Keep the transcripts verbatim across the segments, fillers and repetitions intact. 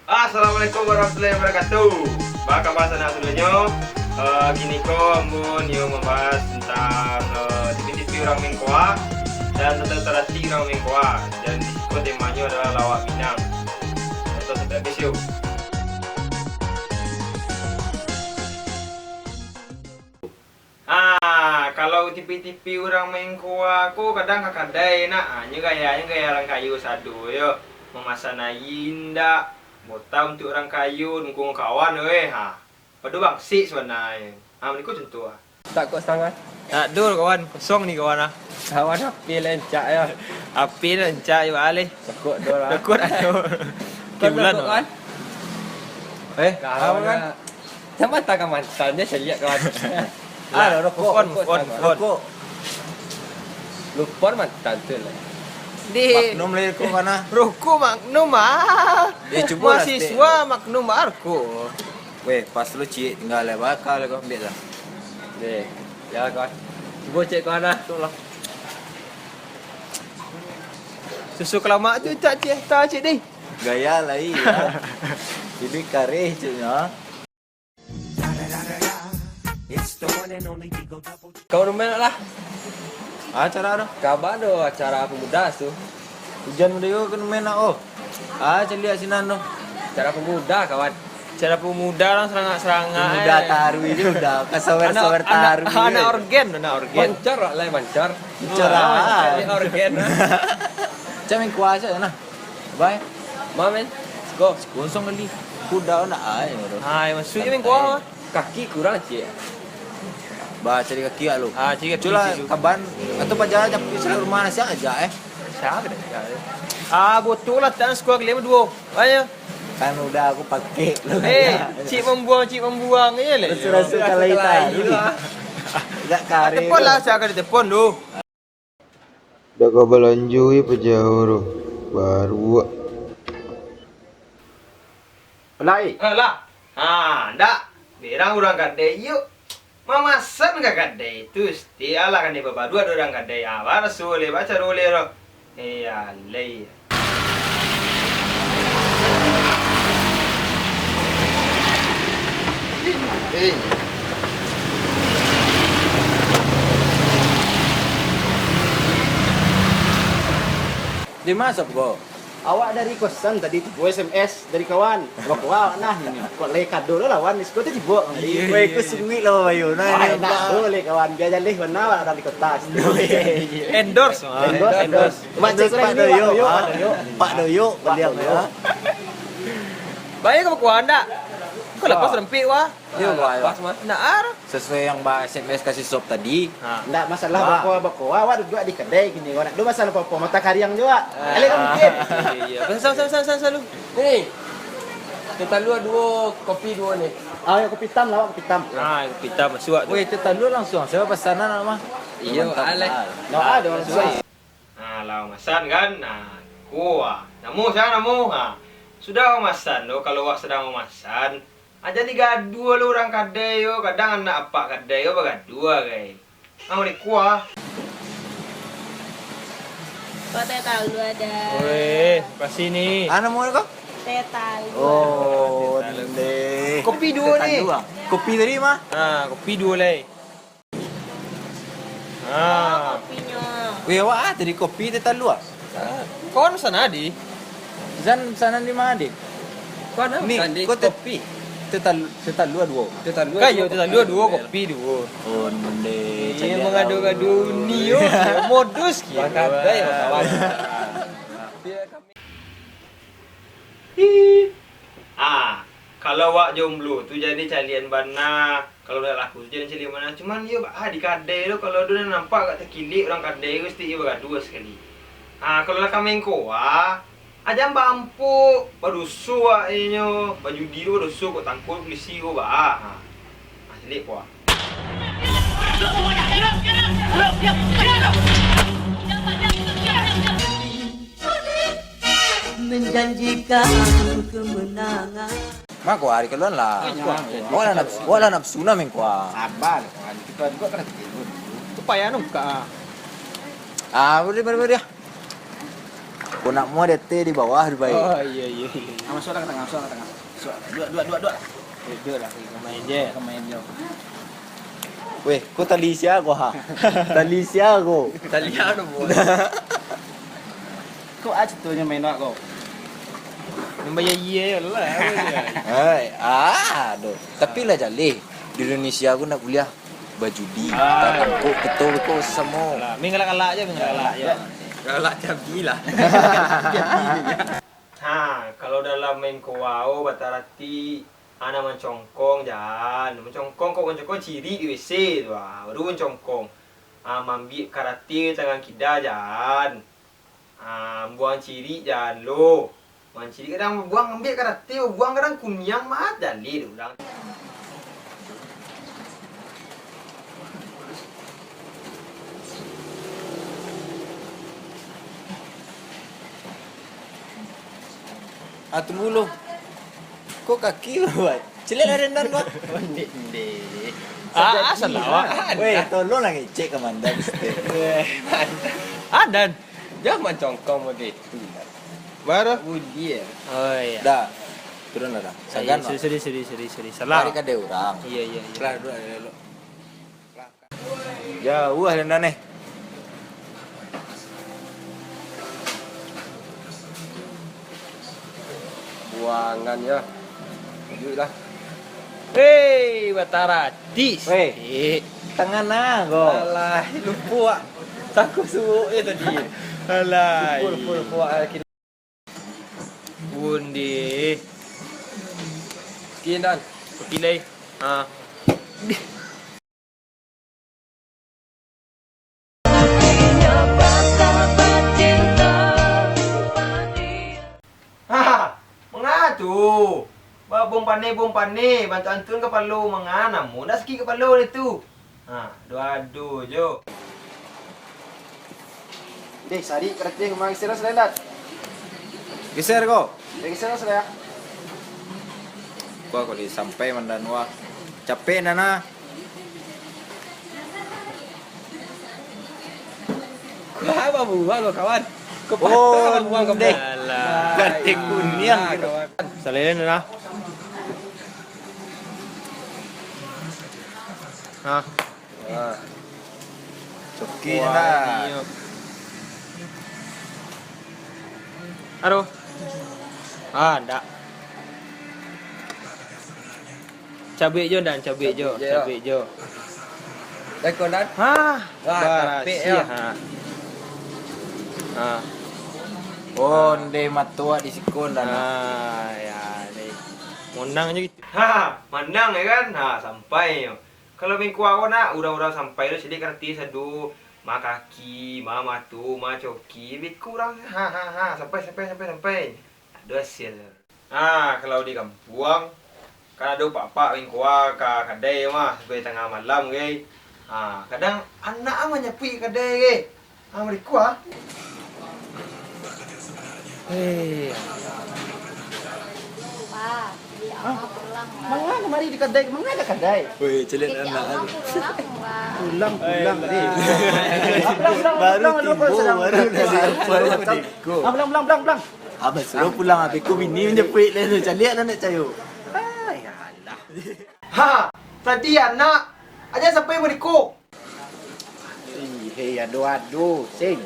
Assalamualaikum warahmatullahi wabarakatuh. Baa kaba sanak sadonyo? Eh, kini ko ambo nio mambahas tantang, eh, tipi-tipi urang Mengkoa dan tantang taratik urang Mengkoa. Dan di siko temanyo adalah lawak Minang. Tonton sampai habis, yuk. Ah, kalau tipi-tipi urang Mengkoa ko kadang ka kadai nak. Ah, nyo gaya, nyo gaya urang kayo sado yo. Mamasan aia indak, bota untuak urang kayo, nungkuang kawan weh. Ha. Pado bangsik sabananyo. Ha, beko contoh ah. Tak kok setangah. Tak ado kawan, kosong ni kawan ah. Kawan Apil rancak yo. Apil rancak yo alih. Rokok do lah. Rokok ado. Kau Tibulan rokok, ah. Kan? Eh, kawan kawan kan? Nak. Sama tak kawan? Tanya saya lihat kawan. Ah, rokok, move on, rokok, move on, move on. Rokok. Lupa mantan tu lah. Di Magnum lah rokok mana? Rokok Magnum ah. Eh, cuba lah, mahasiswa Magnum ah rokok. Weh, pas lu ciek tinggal lah bakal kau ambil lah. Deh, ya kawan. Cuba cek kawan lah. Betul lah. Susu kelamak tu tak cek, tak cek deh. Gaya lah iya. Ini kareh ceknya. Kau rumah nak lah. Acara tu. Kabar tu acara pemuda tu. Hujan udah yo kena main nak oh. Ah, caliak sinan tu. Acara pemuda kawan. Acara pemuda orang serangak-serangak. Pemuda eh. Tarui je udah. Kasawer-sawer tarui. Anak organ tu, anak organ. Mancar lah, mancar. Mancar lah. Caliak organ. Macam yang kuasa je nah. Bye. Ma, men. Go. Kosong kali. Kuda nak ai baru. Hai, maksudnya main kuah. Kaki kurang ciek. Ba cari kaki ah lu. Ah, cari kaki. Culah kaban atau paja jam rumah nasiak aja eh. Siapa dah? Ah, botol lah tak sekolah kalian berdua. Ayo. Kan udah aku pakai lu. Eh, cik membuang, cik membuang je lah. Rasu-rasu kalau itu. Agak kari. Telepon lah, saya akan ditelepon tu. Dak ka balanjo je pajaho tu. Baruak. Lai. Alah. Ha, ndak. Berang urang kadai, yuk. Mamasan ka kadai tu, siti alah kan dibabaduak dek urang kadai. Ha, baraso leh, bacaro leh tu. Eh, alai. Eh. Di ma, Sob, ko? Awak dari kosan tadi tibo S M S dari kawan. Bakuah awak nah ini. Kok lai kado lo lawan, di siko tu tibo. Iyo, weh, iyo. Ko suik lah bayo nah. Wah, ini, enak Pak. Tu lai kawan. Bia jaleh bana awak urang di kota. Iyo, iyo. Endorse, ah. Endorse, endorse. Endorse. Mak cek Pak Doyok, Pak Doyok, ah. Pak Doyok, Pak Doyok. Bayo ka bakuah ndak? Ko lapas rempik wah. Iyo, wah, pas mah. Nak ar. Sesuai yang ba S M S kasih Sob tadi. Ha. Ndak masalah bakuah-bakuah, awak duduak di kadai kini. Awak ndak ado masalah apo-apo, mata kariang juo. Ah. Alih ka mungkin. Iyo, iyo. Pesan, pesan, pesan, pesan, pesan lu. Ni. Teh talua duo, kopi duo ni. Ah, yo, kopi itam lah, awak kopi itam. Ah, kopi itam masuak tu. Weh, teh talua langsung. Saya pesanan mah. Iyo, mantap, alih. Dah ado langsung. Nah, lah masan kan? Nah, kuah. Namo sia namo? Ha. Sudah mamasan tu, kalau awak sadang mamasan, ah, jan digaduah lo urang kadai yo, kadang anak apak kadai yo bagaduah gai. Ah, mani kuah. Ko teh talua ado. Weh, pasti ni. Ah, namo ko? Teh talua. Oh, teh talua. Kopi duo ni. Teh talua. Kopi tadi mah? Ha, kopi duo lai. Ah. Oh, kopinyo. Weh, awak ah tadi kopi teh talua. Ah, kawan sana di. Zan sana di ma di? Kawan ni, sandi ko teh, kopi. Teh tal-, teh talua duo. Teh talua duo, kopi duo. Kayo teh talua duo, kopi duo. Onde, iyo, caliak mangadu-ngadu tahu. Ni yo, modus kiro. Manggadai, kawan. Ih. Ah, kalau awak jomblo tu jadi calian bana, kalau lah laku tu jadi calian bana. Cuman iyo baa di kadai tu, kalau ado nan nampak agak takilik urang kadai tu, pasti iyo bagaduah sakali. Ah, kalau lah ka Mengkoa, ah, jan baampuk, badoso awak inyo, bajudi tu badoso, kok tangkok pulisi ko baa. Ah, caliak ko ah. Menjanjikan kemenangan. Mako ari kaluan lah. Awak lah nafsu, awak lah nafsu nah Mengkoa. Sabar lah kawan. Kita juga kan tidur dulu. Tu payah nungkak. Ah, boleh, boleh, boleh. Kok nak mua di ateh, di bawah, di bawah. Oh, iyo, iyo, iyo. Ah, masuaklah ka tangah, masuaklah ka tangah. Masuak. Duduak, duduak, duduak, duduak. Duduak lah, main je. Main je. Weh, ko tali sia ko, ha? Tali sia ko? Tali anu, boy. Kok ah, contohnyo main wak ko? Nambah iya, iya lah. Hai, ah, aduh. Tapi lah jaleh. Di Indonesia ko nak kuliah bajudi. Ah. Tatangkok betul ko samo. Alah, main galak-galak je, main galak-galak je. Galak cabi lah. Cabi je. Ha, kalau dalam main koa, oh, batarati, anak mancongkong, jan. Mancongkong kok, mancongkong cirik di W C tu, ah. Baru mancongkong. Ah, mambiak karate tangan kida, jan. Ah, buang cirik, jan lo. Buang cirik kadang buang, ambiak karate, buang kadang kuniang, mat, jaleh dek urang. Ah, tunggu lu. Kok kaki lu, Wak? Caliak lah dandan, Wak. Ondeh, ondeh. Ah, ah, salah, Wak. Weh, tolonglah ngecek ka Mandan, Mister. Ah, Dan. Jan mancongkong model tu, Dan. Baru? Budi, ya. Oh, iya. Dah. Turunlah, dah. Ah, iya, sagan, Wak. Sorry, sorry, sorry, sorry, sorry. Salah. Tarik ada orang. Iya, iya, iya. Lah, duduk, duduk, duduk. Jauah dandan eh. Buangan yo. Tunjuiklah. Hei, bataratik. Weh, tangan ah, ko. Alah, lupo ah. Takut suok je tadi. Alah. Lupo, lupo, lupo ah. Ondeh. Oke, Dan. Oke, Lai. Ha. Ha, manga tu? Babong paneh, bong paneh, bantuak antun kapalo manga, namo ndak sakik kapalo dek tu? Ha, ado-ado jo. Deh, sarik karate manga geser lah, Selain, Dan. Geser ko. Deh, geser lah, Selain. Kua ko disampai mandan wah. Capek, Nana. Kua babuah lo, kawan. Kau patah babuah kau. Ondeh. Alah. Karate kuniang, kawan. Selain, Nana. Nah. Wah. Coki lah. Aduh. Ah, ndak. Cabuik jo, Dan, cabuik jo, cabuik jo. Lekon, Dan. Hah, wah, barasih, ha. Ha. Ondeh mato di sikon, Dan. Ah, ya, ni. Monang je gitu. Ha, manang ya kan? Ha, sampai. Kalau main kua ko nak, urang-urang sampai tu caliak karate sado, ma kaki, ma mato, ma coki, beko urang, ha, ha, ha, sampai, sampai, sampai, sampai. Ado hasil. Ha, kalau di kampuang, kan ado apak-apak main kua ka kadai mah, sampai tangah malam gai. Ha, kadang anak ah manyapuik kadai gai. Ah, bariko ah. Eh. Pa, Ama pulang, Pa. Manga kamari di kadai, manga ka kadai? Weh, caliak anak. Ama pulang, Pa. Pulang, pulang, deh. Pulang, pulang, pulang, pulang, pulang. Baru tibo, baru dari airport. Ah, pulang, pulang, pulang, pulang. Abah suruah pulang, abih ko bini manjapuik lah tu. Caliak lah nak cayo. Ah, ya Allah. Ha, tadi anak aja sampai bariko. Ih, hei, ado-ado, Sing.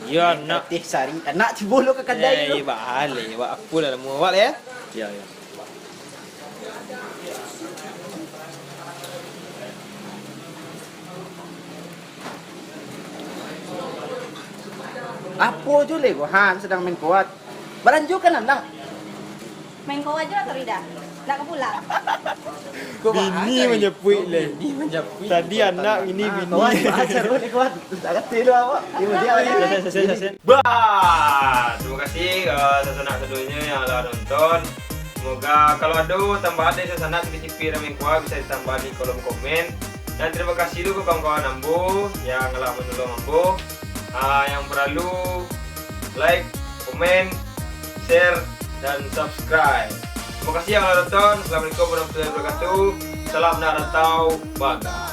Iyo, nak. Teh sari, anak tibo lo ka kadai tu. Eh, bak alai, bak apo lah namo awak lah, ya? Iyo, iyo. Apo jo leh ko, ha, sadang main kuat. Balanjo kan anak. Main kau aja lah, Torida. Nak ke pulang? Bini manjapuik leh. Bini manjapuik. Tadi anak, bini, bini. Kawan, kawan, kawan. Tak kata lu apa. Dia, dia, dia. Sen, sen, sen, sen. Bah, terima kasih, eh, sasanak sadonyo yang lah nonton. Semoga kalau ado tambahan dari sasanak tipi-tipi ramen kuah bisa ditambah di kolom komen. Dan terima kasih dulu ke kawan-kawan ambo yang lah menolong ambo. Ah, yang perlu like, komen, share, dan subscribe. Terima kasih yang lah nonton. Assalamualaikum warahmatullahi wabarakatuh. Salam nak rantau, bagai.